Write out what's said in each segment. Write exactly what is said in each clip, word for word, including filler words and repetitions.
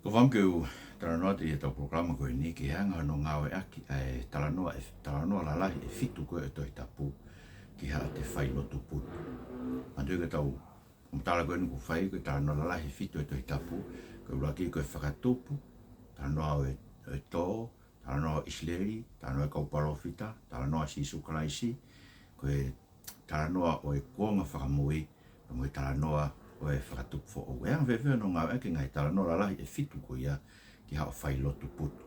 Ko e fakaʻamu ke u talanoa atu ʻi heʻetau polokalama ko eni ki he anga hono ngāueʻaki ʻa e talanoa, ʻe talanoa lalahi ʻe fitu ko ē ʻo e Tohi Tapu ki haʻate failotu putu. Manatuʻi ko ʻetau fakamatala ko eni kuo fai, ko e talanoa lalahi ʻe fitu ʻo e Tohi Tapu, ko e ʻuluaki ko e Fakatupu, talanoa ʻo e, ʻo e tō, talanoa ʻo ʻIsileli, talanoa ʻo e kau palōfita, talanoa ʻo Sīsū Kalaisi, ko e talanoa ʻo e kuonga fakamui, pea mo e talanoa ʻo e fakatupu foʻou. ʻE anga fēfē hono ngāueʻaki e ngaahi talanoa lalahi ʻe fitu ko ia ki haʻo failotu putu?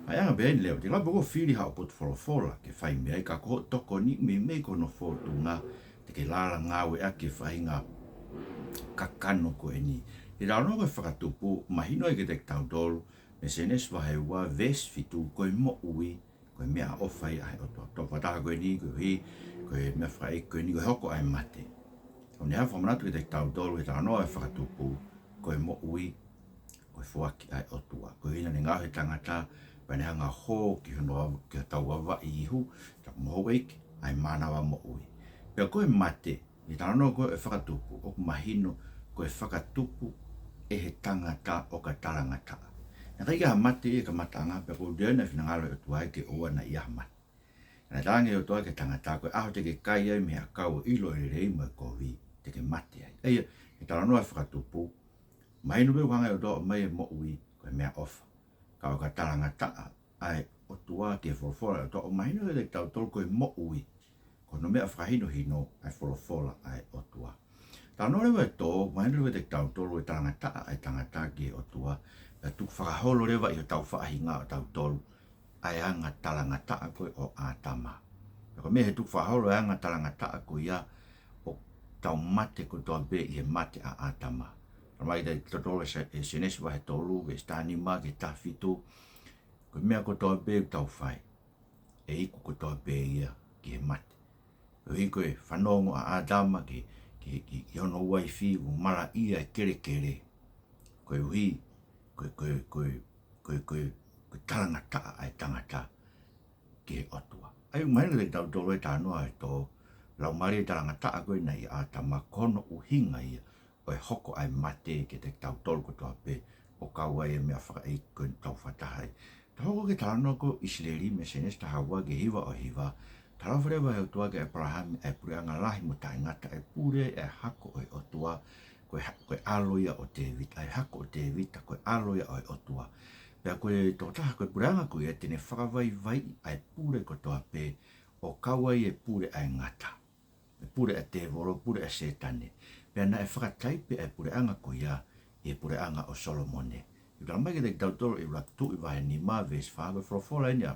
ʻA e anga pē eni leva, te ke lava pē koe ʻo fili haʻo potu folofola ke fai mei ai, ka ko hoʻo tokoni, meimei ko hono fōtunga, te ke lava ʻo ngāueʻaki e faʻahinga kakano ko eni. ʻI he talanoa ko e Fakatupu, mahino ai kiate kitautolu mei Sēnesi vahe ua veesi fitu, ko e moʻui ko e meʻaʻofa ia ʻa e ʻOtua. Toʻo fakataha ko eni, koeʻuhi ko e meʻa fakaʻeiki ko eni, ko e hoko ʻa e mate. ʻOku ne hanga ʻo fakamanatu kiate kitautolu ʻi he talanoa ʻo e Fakatupu, ko e moʻui ko e foaki ʻa e ʻOtua. Ko ia naʻa ne ngaohi e tangata, pea ne hanga ʻo hō ki hono ava-, ki hotau ava ʻi ihu, tapu mo houʻeiki, ʻa e mānava moʻui. Pea ko e mate, ʻi he talanoa ko ē ʻo e Fakatupu, ʻoku mahino ko e fakatupu ʻe he tangata ʻo ka talangataʻa. Naʻe ʻikai ke ʻi ai ha mate ʻi he kamataʻanga, pea ko e ʻuhinga ia naʻe finangalo e ʻOtua ia ke ʻoua naʻa ʻi ai ha mate. Naʻe talaange ʻe he ʻOtua ki he tangata, ko e ʻaho te ke kai ai mei he ʻakau ʻo e ʻilo ʻo e lelei mo e kovi, te ke mate ai. ʻA ia, ʻi he talanoa ʻo e Fakatupu, mahino pē ʻoku hanga ʻe he ʻOtua ʻo ʻomai e moʻui ko e meʻaʻofa. Ka ʻo ka talangataʻa ʻa e ʻOtua ki he folofola ʻa e ʻOtua, ʻoku mahino kiate kitautolu ko e moʻui ko hono meʻa fakahinohino ʻa e folofola ʻa e ʻOtua. Talanoa leva e tō, mahino leva kiate kitautolu e talangataʻa ʻa e tangata ki he ʻOtua, pea tukufakaholo leva ʻi hotau faʻahinga ʻo tautolu ʻa e anga talangataʻa ko ē ʻo ʻĀtama. Pea ko e meʻa ʻi he tukufakaholo e anga talangataʻa ko ia, ʻoku tau mate kotoa pē ʻi he mate ʻa ʻĀtama. Talamai kiate kitautolu ʻe Sē-, ʻe Sēnesi vahe tolu, veesi taha nima ki he taha fitu, ko e meʻa kotoa pē ʻoku tau fai, ʻe iku kotoa pē ia ki he mate. Koeʻuhi ko e fanongo ʻa ʻĀtama ki, ki, ki, ki hono uaifi, kuo malaʻia e kelekele. Koeʻuhi ko e, ko e, ko e, ko e, ko e, ko e talangataʻa ʻa e tangata ki he ʻOtua. ʻA ia ʻoku mahino kiate kitautolu e talanoa ʻo e tō, laumālie talangataʻa ko ē naʻe ʻi ʻĀtama, ko hono ʻuhinga ia ʻo e hoko ʻa e mate kiate kitautolu kotoa pē, ʻo kau ai e meʻa fakaʻeiki ko ē ʻoku tau fakataha ai. Tau hoko ki he talanoa ko ē ʻo ʻIsileli mei Sēnesi taha ua ki he hiva ʻo e hiva, talaʻofa leva ʻe he ʻOtua kia ʻĒpalahame ʻa e puleʻanga lahi mo taʻengata ʻe pule ai ʻa e hako ʻo e ʻOtua, ko e ha-, ko e ʻAlo ia ʻo Tēvita, ʻa e hako ʻo Tēvita, ko e ʻAlo ia ʻo e ʻOtua. Pea ko e tokotaha ko e puleʻanga ko ia te ne fakavaivaiʻi ʻa e pule kotoa pē, ʻo kau ai e pule ʻa e ngata, e pule ʻa e tēvolo, pule ʻa Sētane. Pea naʻe fakataipe ʻa e puleʻanga ko ia ʻi he puleʻanga ʻo Solomone. ʻOku talamai kiate kitautolu ʻi he ʻUluaki Tuʻi vahe nima veesi fā, ko e folofola eni ʻa,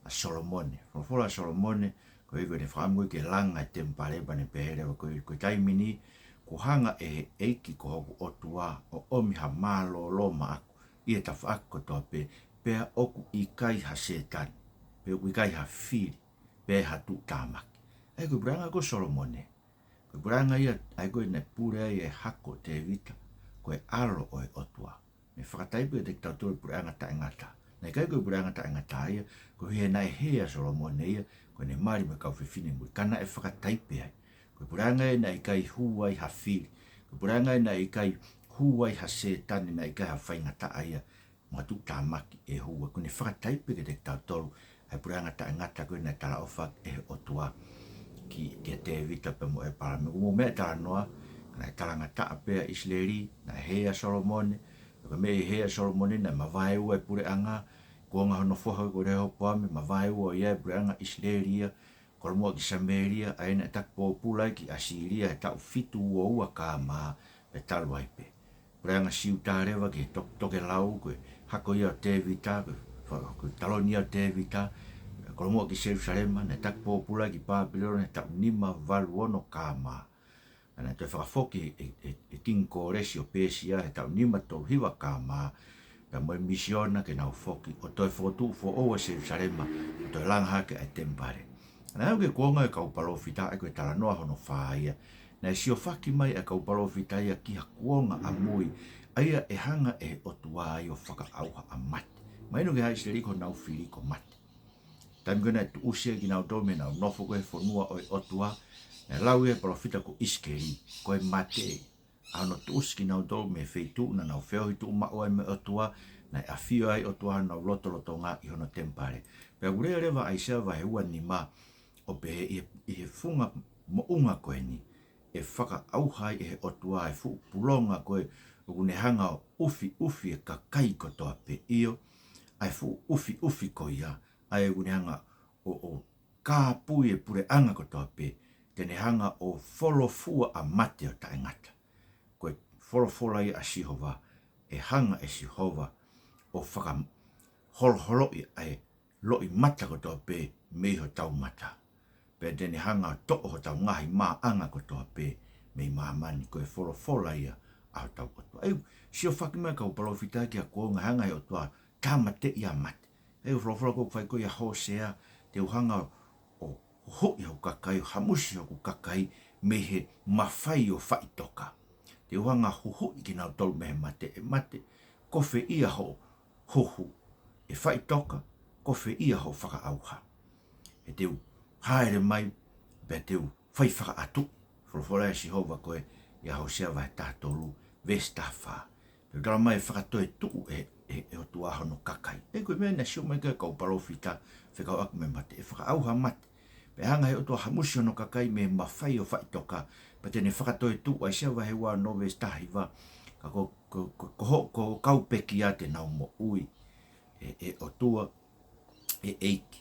ʻa Solomone. Folofola ʻa Solomone, koeʻuhi ko ʻene fakaʻamu ko ē ke langa e temipale, pea ne pehē leva ko e, ko e taimi ni kuo hanga ʻe he ʻEiki ko hoku ʻOtua ʻo ʻomi ha mālōlō maʻaku ʻi he tafaʻaki kotoa pē, pea ʻoku ʻikai ha Sētane, pea ʻoku ʻikai ha fili, pe ha tuʻutāmaki. ʻA ia ko e puleʻanga ko ē ʻo Solomone, ko e puleʻanga ia ʻa ia ko ē naʻe pule ai e hako ʻo Tēvita, ko e ʻAlo ʻo e ʻOtua. Naʻe fakataipe kiate kitautolu e puleʻanga taʻengata. Naʻe ʻikai ko e puleʻanga taʻengata ia, koeʻuhi he naʻe hē ʻa Solomone ia, ko ʻene mali mo e kau fefine muli. Ka naʻe fakataipe ai. Ko e puleʻanga ia naʻe ʻikai hū ai ha fili. Ko e puleʻanga ia naʻe ʻikai hū ai ha Sētane, naʻe ʻikai ha faingataʻa ia mo ha tuʻutāmaki ʻe hū ai. ʻOku ne fakataipe kiate kitautolu ʻa e puleʻanga taʻengata ko ē naʻe talaʻofa ʻe he ʻOtua ki, kia Tēvita pea mo ʻĒpalahame. Ko e meʻa talanoa, naʻe talangataʻa pē ʻa ʻIsileli, naʻe hē ʻa Solomone, ko e meʻa ʻi he hē ʻa Solomone naʻe mavaeua e puleʻanga, kuonga hono foha ko Lehopoame, mavaeua ia e puleʻanga ʻIsileli ia, kolomuʻa ki Samēlia, ʻa ia naʻe taki pōpula ai ki ʻAsīlia he taʻu fitu ua ua K.M., pea talu ai pē. Puleʻanga Siuta leva ki he to-, tokelau, ko e hako ia ʻo Tēvita, ko e fa-, ko e taloni ia ʻo Tēvita, kolomuʻa ki Selūsalema, naʻe taki pōpula ai ki Pāpilone he taʻu nima valu ono K.M. Naʻe toe fakafoki ʻe, ʻe, ʻe Kingi Kōlesi ʻo Pēsia he taʻu nima tolu hiva K.M., pea mo e misiona ke nau foki ʻo toe fokotuʻu foʻou ʻa Selūsalema, ʻo toe langa hake ʻa e temipale. Naʻe aʻu ki he kuonga ʻo e kau palōfita, ʻa ia ko e talanoa hono fā ia. Naʻe siofaki mai ʻa e kau palōfita ia ki ha kuonga ʻamui, ʻa ia ʻe hanga ʻe he ʻOtua ai ʻo fakaʻauha ʻa mate. Mahino ki he haʻa ʻIsileli ko honau fili ko mate. Taimi ko ē naʻe tuʻusi ai kinautolu mei heʻenau nofo ko ē he fonua ʻo e ʻOtua, naʻe lau ia ʻe he palōfita ko ʻIsikeli, ko e mate, ʻa hono tuʻusi kinautolu mei he feituʻu naʻa nau feohi tuʻu maʻu ai mo e ʻOtua, naʻe ʻafio ai e ʻOtua ʻi honau lotolotonga ʻi hono temipale. Pea ʻoku lea leva ʻa ʻAisea vahe ua nima, ʻo pehē ʻi he, ʻi he funga moʻunga ko eni, ʻe fakaʻauha ai ʻe he ʻOtua e fuʻu pulonga ko ē ʻoku ne hanga ʻo ʻufiʻufi e kakai kotoa pē, ʻio, ʻa e fuʻu ʻufiʻufi ko ia, ʻa ē ʻoku ne hanga ʻo, ʻo kāpui e puleʻanga kotoa pē, te ne hanga ʻo folofua ʻa mate ʻo taʻengata. Ko e folofola ia ʻa Sihova, ʻe hanga ʻe Sihova ʻo fakaholoholoʻi ʻa e loʻimata kotoa pē mei hotau mata. Pea te ne hanga ʻo toʻo hotau ngaahi māʻanga kotoa pē mei māmani, ko e folofola ia ʻa hotau ʻOtua. ʻE, siofaki mai e kau palōfita ki ha kuonga, hanga ʻe he ʻOtua ʻo tāmateʻi ʻa mate. ʻE, folofola ko ē ʻoku fai ko ē ʻia Hōsea, te u hanga ʻo huhuʻi hoku kakai, ʻo hamusi hoku kakai mei he mafai ʻo faʻitoka. Te u hanga ʻo huhuʻi kinautolu mei he mate. ʻE mate, kofe ia hoʻo huhu. ʻE faʻitoka, kofe ia hoʻo fakaʻauha. He te u hāʻele mai, pea te u fai fakaʻatuʻi. Folofola ʻa Sihova ko ē ʻia Hōsea vahe taha tolu, veesi taha fā. Pea ʻoku talamai ʻe fakatoetuʻu ʻe, ʻe, ʻe he ʻOtua hono kakai. ʻE, ko e meʻa naʻe sio mai ki ai e kau palōfita fekauʻaki mo e mate, ʻe fakaʻauha mate. Pea hanga ʻe he ʻOtua ʻo hamusi hono kakai mei he mafai ʻo faʻitoka, pea te ne fakatoetuʻu, ʻAisea vahe ua ono veesi taha hiva, ka ko, ko, ko, ko ho-, ko ho kau pekia te nau moʻui, ʻe, ʻe ʻOtua, ʻe ʻEiki.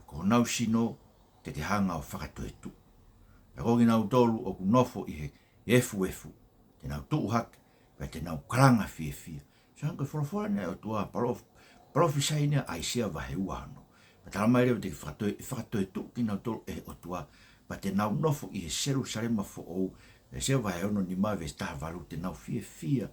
Ko honau sino te ke hanga ʻo fakatoetuʻu. Pea ko kinautolu ʻoku nofo ʻi he efuefu, te nau tuʻu hake, pea te nau kalanga fiefia. Sai ange ko e folofola eni ʻa e ʻOtua, palof-, palōfisai eni ʻa ʻAisea vahe ua ono. Pea talamai leva te ke fakatoe-, fakatoetuʻu kinautolu ʻe he ʻOtua, pea te nau nofo ʻi he Selūsalema foʻou, ʻAisea vahe ono nima veesi taha valu, te nau fiefia,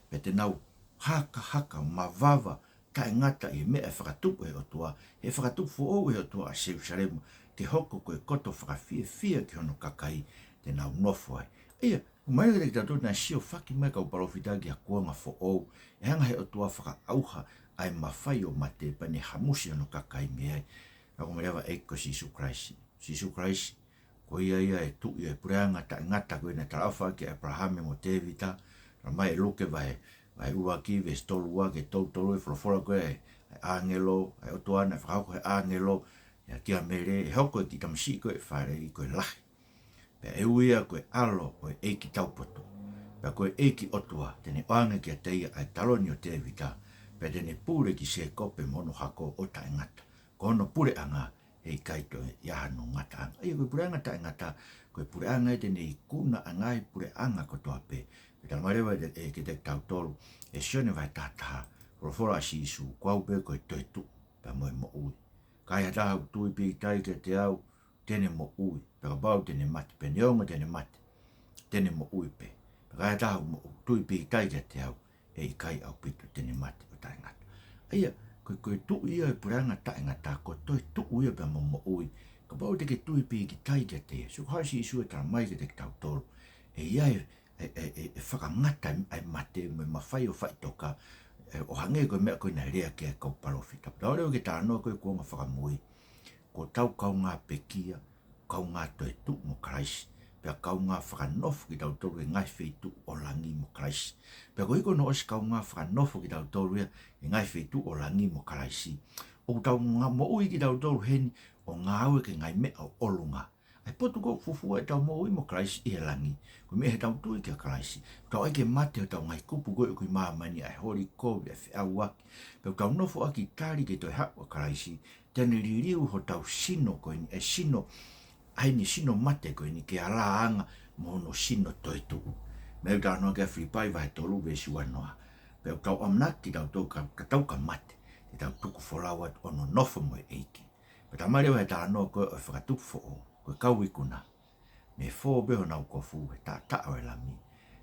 pea te nau hakahaka, mavava, taʻengata ʻi he meʻa ʻe fakatupu ʻe he ʻOtua, he fakatupu foʻou ʻe he ʻOtua ʻa Selūsalema, ke hoko ko e koto fakafiefia ki hono kakai te nau nofo ai. ʻA ia, ʻoku mahino kiate kitautolu naʻe siofaki mai e kau palōfita ki ha kuonga foʻou, ʻe hanga ʻe he ʻOtua ʻo fakaʻauha ʻa e mafai ʻo mate pea ne hamusi hono kakai mei ai. Pea ko e meʻa leva ʻa e ʻEiki ko Sīsū Kalaisi. Sīsū Kalaisi, ko ia ia ʻe tuʻi ʻa e puleʻanga taʻengata ko ē naʻe talaʻofa ki ai ʻe ʻĒpalahame mo Tēvita, talamai ʻe Luke vahe, vahe ʻuluaki, veesi tolu ua ki he tolu tolu, ʻe folofola ko ē ʻa e ʻāngelo, ʻa e ʻOtua naʻe fakahoko ʻe he ʻāngelo ia kia Mele, ʻe hoko e kiʻi tamasiʻi ko ē ʻe fāʻeleʻi ko e lahi. Pea ʻe ui ia ko e ʻAlo ʻo e ʻEiki Taupotu. Pea ko e ʻEiki ʻOtua te ne ʻoange kiate ia ʻa e taloni ʻo Tēvita, pea te ne pule ki Sēkope mo hono hako ʻo taʻengata. Ko hono puleʻanga ʻe ʻikai toe ʻi ai hano ngataʻanga. ʻA ia ko e puleʻanga taʻengata, ko e puleʻanga ia te ne ikuna ʻa e ngaahi puleʻanga kotoa pē. Pea talamai leva ʻe, ʻe, kiate kitautolu ʻe Sione vahe taha taha, folofola ʻa Sīsū, ko au pē ko e toetuʻu pea mo e moʻui. Ka ai ha taha ʻoku tui pīkitai kiate au, te ne moʻui, pea kapau te ne mate, pe neongo te ne mate, te ne moʻui pē. Pea ka ai ha taha ʻoku mo-, tui pīkitai kiate au, ʻe ʻikai ʻaupito te ne mate ʻo taʻengata. ʻA ia, ko e, ko e tuʻi ia ʻo e puleʻanga taʻengata, ko e toetuʻu ia pea mo e moʻui. Kapau te ke tui pīkitai kiate ia. Sio ko e hā ʻa Sīsū ʻe talamai kiate kitautolu. ʻE ʻi ai e, e, e, e, ʻe fakangata ʻa e mate mo e mafai ʻo faʻitoka, ʻe, ʻo hangē ko e meʻa ko ē naʻe lea ki ai e kau palōfita. Pea tau leva ki he talanoa ko ē kuonga fakamui. Ko hotau kaungā pekia, kaungā toetuʻu mo Kalaisi, pea kaungā fakanofo kitautolu he ngaahi feituʻu ʻo langi mo Kalaisi. Pea ko e hoko hono ʻosi kaungā fakanofo kitautolu ia he ngaahi feituʻu ʻo langi mo Kalaisi, ʻoku tau nga-, moʻui kitautolu heni ʻo ngāue ki he ngaahi meʻa ʻo ʻolunga. ʻA e potu ko ē ʻoku fufū ai ʻetau moʻui mo Kalaisi ʻi he langi, ko e meʻa heʻetau tui kia Kalaisi. Tau ʻai ke mate hotau ngaahi kupu ko ē ʻoku ʻi māmani, ʻa e holi, kovi, ʻa e feʻauaki. Pea ʻoku tau nofo ʻaki e tali ki he toe haʻu ʻa Kalaisi, te ne liliu hotau sino ko eni, e sino, ʻa eni sino mate ko eni ke alāanga mo hono sino toetuʻu. Meʻa ʻoku talanoa ki ai ʻa Filipai vahe tolu veesi ua noa. Pea ʻoku tau ʻamanaki kitautolu ka, ka tau ka mate, te tau tuku folau atu ʻo nonofo mo e ʻEiki. Pea talamai leva ʻe he talanoa ko ē ʻo e fakatupu foʻou, ko e kau ikuna, ne fō pē honau kofu he taʻataʻa ʻo e Lami,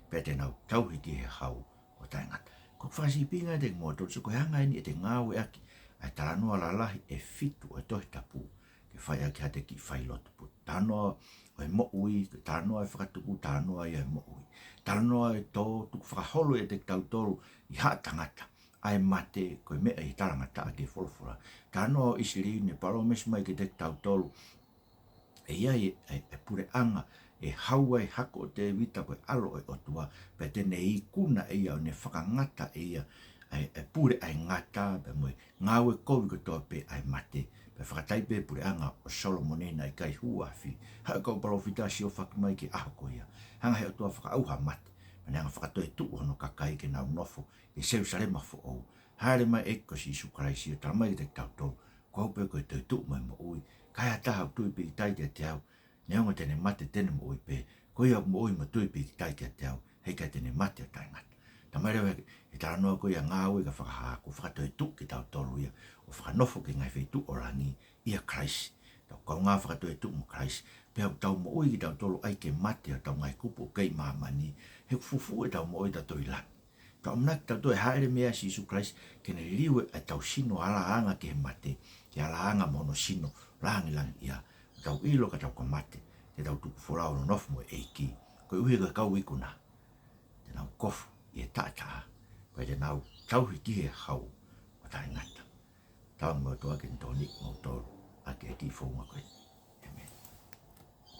pea te nau tauhi ki he hau ʻo taʻengata. Ko e fakasīpinga ʻiate kimoutolu, sio ko e anga eni ʻete ngāueʻaki ʻa e talanoa lalahi ʻe fitu ʻo e Tohi Tapu ke fai ʻaki haʻate kiʻi failotu putu. Talanoa ʻo e moʻui, talanoa ʻo e fakatupu, talanoa ia ʻo e moʻui. Talanoa ʻo e tō, tukufakaholo ʻiate kitautolu ʻi haʻa tangata ʻa e mate, ko e meʻa ʻi he talangataʻa ki he folofola. Talanoa ʻo ʻIsileli, ne palōmesi mai kiate kitautolu ʻe ʻi ai e, e, e puleʻanga ʻE hau ai hako ʻo Tēvita ko e ʻAlo ʻo e ʻOtua, pea te ne ikuna ʻe ia ʻo ne fakangata ʻe ia ʻa e, ʻa e pule ʻa e ngata, pea mo e ngāue kovi kotoa pē ʻa e mate. Pea fakatai pē puleʻanga ʻo Solomone naʻe ʻikai hū afi. Haʻu e kau palōfita ʻo siofaki mai ki he ʻaho ko ia. Hanga ʻe he ʻOtua ʻo fakaʻauha mate. Pea ne hanga ʻo fakatoetuʻu hono kakai ke nau nofo ʻi Selūsalema foʻou. Hāʻele mai e ʻEiki ko Sīsū Kalaisi ʻo tala mai kiate kitautolu, ko au pē ko e toetuʻu mo e moʻui. Ka ai ha taha ʻoku tui pīkitai kiate au, neongo te ne mate te ne moʻui pē. Ko ia ʻoku moʻui mo tui pīkitai kiate au, heʻikai te ne mate ʻo taʻengata. Talamai leva ʻe he talanoa ko ia ʻa Ngāue ki he Fakahā, ʻoku fakatoetuʻu kitautolu ia ʻo fakanofo ki he ngaahi feituʻu ʻo langi ʻia Kalaisi. Tau kaungā fakatoetuʻu mo Kalaisi, pea ʻoku tau moʻui kitautolu ʻai ke mate hotau ngaahi kupu ʻoku kei ʻi māmani, he ʻoku fufū ʻetau moʻui tautolu ʻi langi. Tau ʻamanaki tautolu ʻe hāʻele mei ai ʻa Sīsū Kalaisi ke ne liliu ʻetau sino alāanga ki he mate, ke alāanga mo hono sino lāngilangiʻia. Tau ʻilo ka tau ka mate, te tau tuku folau ʻo nonofo mo e ʻEiki. Koeʻuhi ko e kau ikuna, te nau kofu ʻi he taʻataʻa, pea te nau tauhi ki he hau ʻo taʻengata. Tau mo e ʻOtua ke ne tokoniʻi kimoutolu ʻaki e kiʻi founga ko eni.